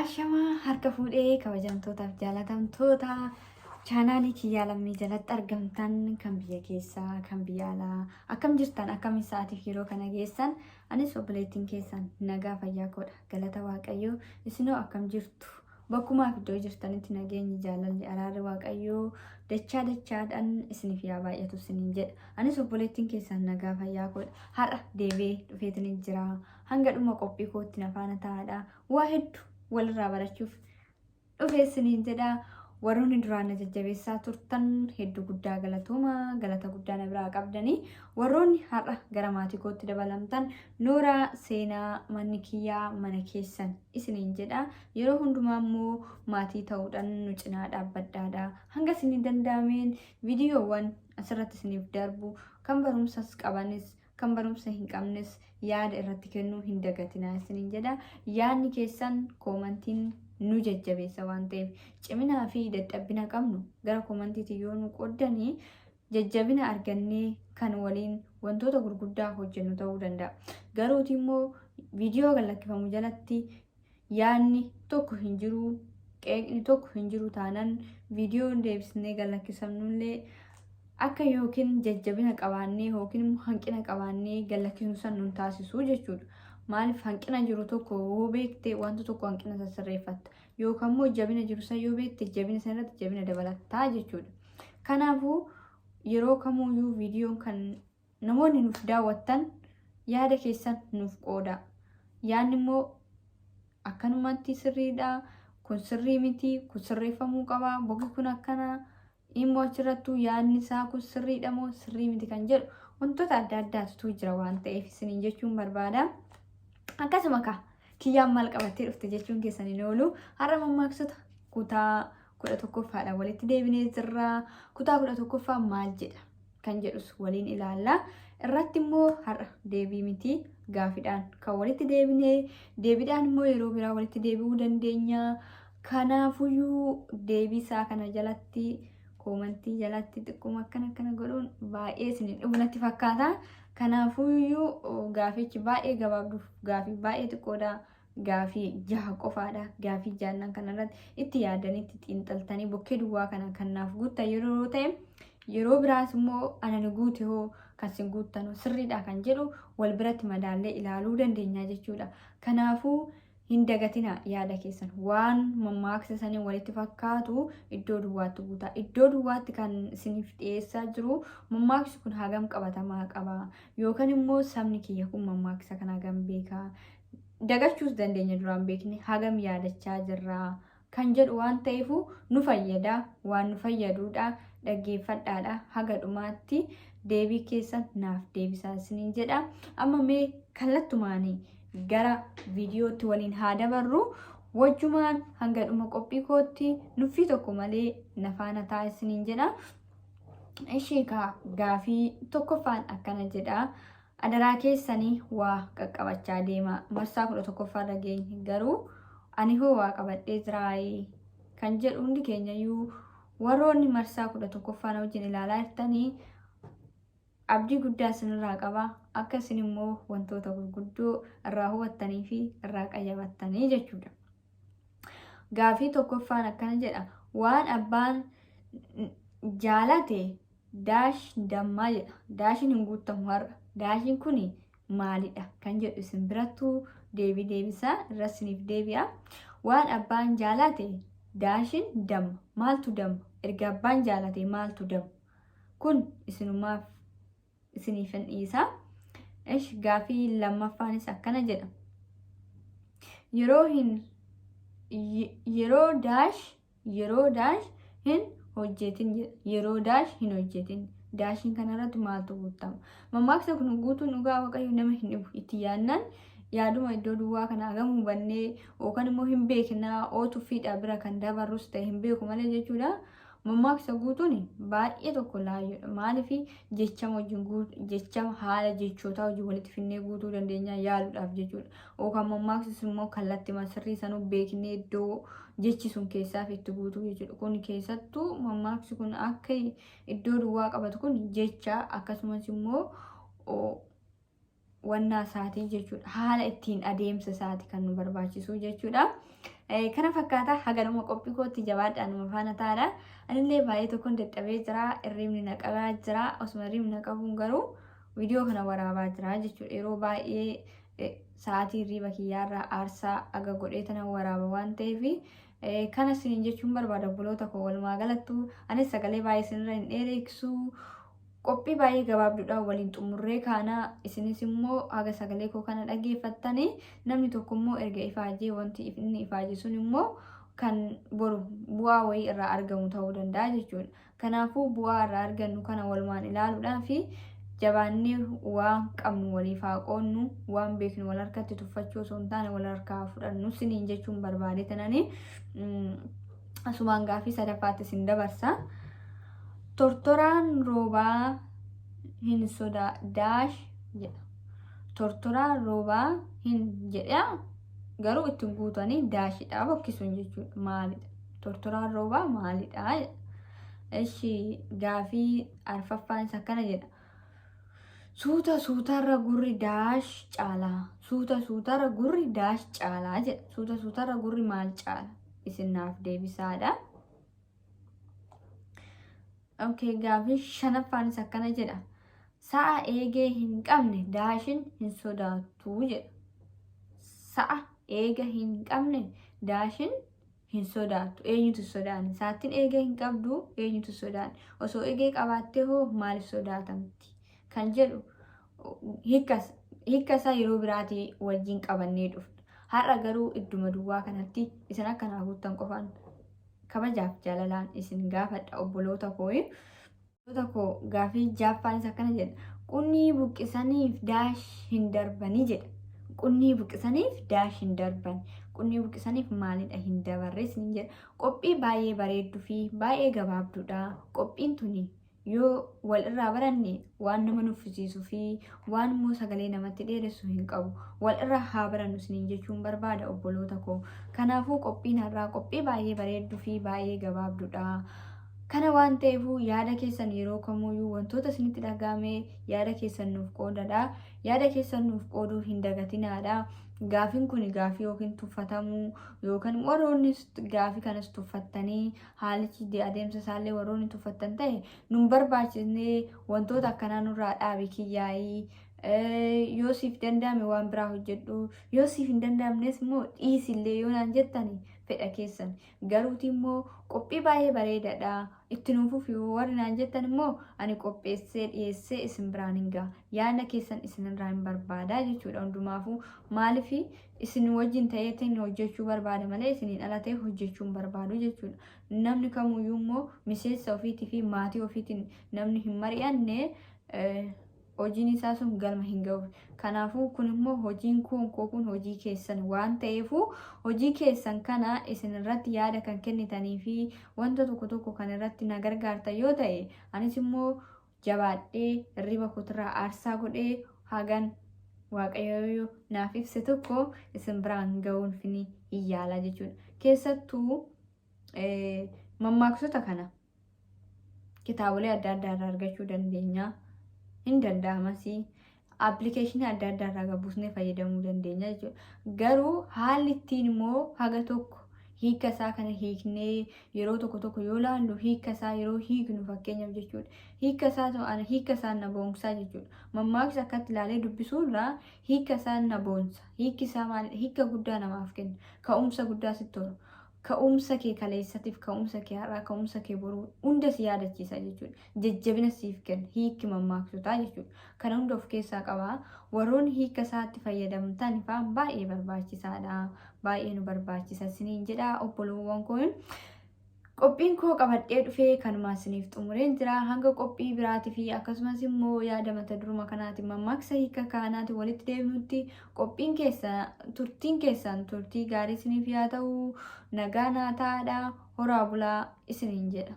Ashamaa harka fuudhee kabajamtootaaf jaalatamtoota chaanaalii kiyyaa lammii jalatti argamtan kan biyya keessaa kan biyya alaa akkam jirtan, akkam sa'aatiif yeroo kana geessan? Anis obboleettiin keessan nagaa fayyaa koodha, galata Waaqayyoo. Isinoo akkam jirtu? Bakkumaaf iddoo jirtanitti nageenyi, jaalalli, araarri Waaqayyoo dachaa dachaadhaan isiniif yaa baay'atu isiniin jedha. Anis obboleettiin keessan nagaa fayyaa koodha. Har'a deebi'ee dhufeetiin jira. Hanga dhuma qophii kootti na faana ta'aadha. Waa hedduu walirraa barachuuf dhufee isiniin jedha. Warroonni duraan na jajjabeessaa turtan hedduu guddaa galatooma, galata guddaa na biraa qabdanii. Warroonni har'a gara maatii kootti dabalamtan, nooraa seenaa, manni kiyyaa mana keessan isiniin jedha. Yeroo hundumaa immoo maatii ta'uudhaan nu cinaa dhaabbadhaadha. Hanga isinii danda'ameen viidiyoowwan asirratti isiniif darbu kan barumsas qabanis kan barumsa hin qabnes yaada irratti kennuu hin dagatinaa isiniin jedha. Yaadni keessan koomantiin nu jajjabeessa waan ta'eef, ciminaa fi dadhabbina qabnu gara koomantiitiin yoo nu qooddanii, jajjabina argannee kan waliin wantoota gurguddaa hojjennu ta'uu danda'a. Garuuti immoo viidiyoo gad lakkifamu jalatti yaadni tokko hin jiru, qeeqni tokko hin jiru taanan, viidiyoon deebisnee gad lakkisamnullee akka yookiin jajjabina qabaannee yookiin immoo hanqina qabaannee gad lakkisnu san nun taasisuu jechuudha. Maaliif, hanqina jiru tokko yoo beekte wanta tokko hanqina san sirreeffatta. Yookaan immoo jabina jiru san yoo beekte jabina san irratti jabina dabalattaa jechuudha. Kanaafuu yeroo kamuyyuu viidiyoon kan namoonni nuuf daawwattan yaada keessan nuuf qooda. Yaadni immoo akkanumatti sirriidha, kun sirrii miti, kun sirreeffamuu qaba, bogi kun akkana, immoo achirrattuu yaadni isaa kun sirriidha moo sirrii miti kan jedhu wantoota adda addaatu jira waan ta'eef isiniin jechuun barbaada. Akkasuma ka kiyyaan maal qabattee dhufte jechuun keessan hin oolu. Har'a mammaaksota kutaa 11ffaadhaan walitti deebinee jirra. Kutaa 11ffaa maal jedha kan jedhus waliin ilaalla. Irratti immoo har'a deebii miti, gaafiidhaan kan walitti deebinee, deebiidhaan immoo yeroo biraa walitti deebi'uu dandeenya. Kanaafuyyuu deebii isaa kana jalatti, koomantii jalatti xiqquma akkana akkana godhuun baay'ee isin dhufu natti fakkaata. Kanaafuyyuu gaafichi baay'ee gabaabduuf gaafii baay'ee xiqqoodha. Gaafii jaha qofaadha. Gaafii jaallan kanarratti itti yaadanii itti xiinxaltanii bokkee duwwaa kana kan naaf guuttan yeroo ta'e, yeroo biraas immoo ana ni guute hoo kan sin guuttan sirriidha kan jedhu wal biratti madaallee ilaaluu dandeenya jechuudha. Kanaafuu hin dagatina, yaada keessan waan mammaaksa sanii walitti fakkaatu iddoo duwwaatti guutaa. Iddoo duwwaatti kan isiniif dhiyeessaa jiru mammaaksi kun hagam qabatamaa qaba yookaan immoo sabni kiyya kun mammaaksa kana hagam beekaa, dagachuus dandeenya, duraan beekne hagam yaadachaa jirra kan jedhu waan ta'eefu nu fayyada, waan nu fayyaduudha. Dhaggeeffadhaadha, haga dhumaatti deebii keessan naaf deebisaa isiniin jedha. Amma mee kallattumaanii gara viidiyootti waliin haa dabarru. Wajjumaan hanga dhuma qophii kootti nuffii tokko malee na faana ta'a isiniin jedha. Ishee kaa gaafii tokkoffaan akkana jedha. Adaraa keessanii waa qaqqabachaa deema. Marsaa 11ffaa irra geenye, garuu ani hoo waa qabadhee jiraayii kan jedhu hundi keenyayyuu warroonni marsaa 11ffaa na wajjin ilaalaa jirtanii abdii guddaa isinirraa qaba. Akka isin immoo wantoota gurguddoo irraa hubattanii fi irraa qayyabattanii jechuudha. Gaafii tokkoffaan akkana jedha. Waan abbaan jaalate daash dammaa jedha. Daashiin hin guuttamu har'a. Daashiin kun maalidha kan jedhu isin birattuu deebii deebisaa irra isiniif deebi'a. Waan abbaan jaalate daashiin damma. Maaltu damma? Erga abbaan jaalate maaltu damma? Kun isinumaaf isiniifin dhiisa. Ish, gaafii lammaffaanis akkana jedha. Yeroo hin yeroo daash yeroo daash hin hojjetin jedha. Yeroo daash hin hojjetin. Daashiin kanarratti maaltu guutama? Mammaaksa kun guutuun dhugaa Waaqayyo nama hin dhibu. Itti yaadnaan yaaduma iddoo duwwaa kana hagam hubannee yookaan immoo hin beeknaa oo tuffiidhaa bira kan dabarrus ta'e hin beeku malee jechuudha. Mammaaksa guutuun baay'ee tokko laayyoodha. Maaliif, jechama wajjin, jechama haala jechootaa wajjin walitti finnee guutuu dandeenya yaaluudhaaf jechuudha. Yookaan mammaaksi sun immoo kallattii sirrii sanuu beeknee iddoo jechi sun keessaaf itti guutuu jechuudha. Kun keessattuu mammaaksi kun akka iddoo duwwaa qabatu kun jecha akkasumas immoo wannaa isaatii jechuudha. Haala ittiin adeemsa isaati kan nu barbaachisu jechuudha. Kana fakkaata haganuma qophii kootti jabaadhaa numa faana taadha. Anillee baay'ee tokkoon dadhabee jira. Hirribni na qabaa jira. Osuma hirribni na qabuun garuu viidiyoo kana waraabaa jira jechuudha. Yeroo baay'ee sa'aatii hirriba kiyyaarraa aarsaa aga godhee tana waraaba waan ta'eef kana isiniin jechuun barbaada obboloota koo walumaa galattu anis sagalee baay'ee isinirra hin dheereessu. Qophii baay'ee gabaabduudhaan waliin xumurree kaana isinis immoo haga sagalee koo kana dhaggeeffattanii namni tokko immoo erga ifaajee wanti inni ifaaje sun immoo kan boru bu'aa wayii irraa argamu ta'uu danda'a jechuudha. Kanaafuu bu'aa irraa argannu kana walumaan ilaaluudhaa fi jabaannee waan qabnu waliif haa qoodnu waan beeknu wal harkatti tuffachuu osoo hin taane wal harkaa fudhannu siniin jechuun barbaade tananii asumaan gaafii sadaffaatti isin dabarsa. Tortoraan roobaa hin sodaa daash jedha. Tortoraan roobaa hin jedha garuu ittiin guutanii daashidha bokkisuun jechuudha. Maalidha? Tortoraan roobaa maalidha? jedha. Ishi gaafii arfaffaan isa akkana jedha. Suuta suutarra gurri daash caalaa. Suuta suutarra gurri daash caalaa jedha. Suuta suutarra gurri maal caala? Isin naaf deebisaadha. Okay, gaafii shanaffaanis akkana jedha. Sa'a eegee hin qabne daashin hin sodaattu jedha. Sa'a eega hin qabne daashin hin sodaattu. Eenyutu sodaanne? Saattiin eegee hin qabdu eenyutu sodaanne? Osoo eegee qabaattee hoo maaliif sodaatamti? Kan jedhu hiikka isaa yeroo biraatii wajjin qabannee dhufna. Har'a garuu idduma duwwaa kanatti isin akka naa guuttan qofaan kabajaaf jaalalaan isin gaafadha obboloota koo. Obboloota koo gaafii jaaffaanis akkana jedha. Qunnii buqqisaniif daash hin darbanii jedha. Qunnii buqqisaniif daash hin darban. Qunnii buqqisaniif maalidha hin dabarre isin jedha. Qophii baay'ee bareedduu fi baay'ee gabaabduudha. Qophiin tuni yoo wal irraa baranne waan nama nuffisiisuu fi waan immoo sagalee namatti dheeressu hin qabu. Wal irraa haa barannu isiniin jechuun barbaada obboloota koo. Kanaafuu qophiin har'aa qophii baay'ee bareedduu fi baay'ee gabaabduudha. Kana waan ta'eefuu yaada keessan yeroo kamuyyuu wantoota isinitti dhaga'ame yaada keessan nuuf qoodadha. Yaada keessan nuuf qooduu hin dagatinaadha. Gaafiin kun gaafii yookiin tuffatamuu yookaan warroonni gaafii kanas tuffattanii haalichi adeemsa isaallee warroonni tuffattan ta'e nun barbaachisne wantoota akkanaa nurraa dhaabi kiyyaa'ii yoo siif danda'ame waan biraa hojjedhu yoo siif hin danda'amnes immoo dhiisillee yoo naan jettani fedha keessan garuuti immoo qophii baay'ee bareedaadha itti nuuf fufi warri naan jettan immoo ani qopheessee dhiyeessee isin biraan hin ga'a yaada keessan isinirraa hin barbaada jechuudha hundumaafuu maaliif isin wajjin ta'eetiin hojjechuu barbaada malee isiniin ala ta'e hojjechuu hin barbaadu jechuudha. Namni kamuyyuu immoo miseensa ofiitii fi maatii ofiitiin namni hin mari'anne hojiin isaa sun galma hin ga'u. Kanaafuu kun immoo hojiin koon koo kun hojii keessan waan ta'eefuu hojii keessan kana isin irratti yaada kan kennitanii fi wanta tokko tokko kan irratti na gargaartan yoo ta'e anis immoo jabaadhee hirriba kootirraa aarsaa godhee hagan Waaqayyo naaf ibse tokko isin biraan ga'uun fini hin yaala jechuudha. Keessattuu mammaaksota kana kitaabolee adda addaa irraa argachuu dandeenya. Hin danda'amas. Appilikeeshinii adda addaa irraa gabuusnee fayyadamuu dandeenya jechuudha. Garuu haalli ittiin immoo haga tokko hiika isaa kana hiiknee yeroo tokko tokko yoo laallu hiika isaa yeroo hiiknu fakkeenyaaf jechuudha. Hiika isaa ana hiika isaa na boonsaa jechuudha. Mammaaksi akkatti ilaalee dubbisuu irraa hiika isaa na boonsa. Hiikki isaa maalidha? Hiika guddaa namaaf kenna. Ka'umsa guddaa sitti horu. Ka'umsa kee kaleessatiif, ka'umsa kee har'aa, ka'umsa kee boruu hunda si yaadachiisa jechuudha. Jajjabina siif kenna. Hiikki mammaaksotaa jechuudha. Kana hunda of keessaa qaba. Warroonni hiika isaatti fayyadamtan faan baay'ee barbaachisaadha. Baay'ee nu barbaachisa isiniin jedha obboloowwan koo. Qophiin koo qabadhee dhufee kanumaa isiniif xumureen jira. Hanga qophii biraatii fi akkasumas immoo yaada mata duruma kanaatiin mammaaksa hiika kaanaatiin walitti deebinutti qophiin keessa turtiin keessan turtii gaarii isiniif yaa ta'u nagaa naa ta'aadha horaa bulaa isiniin jedha.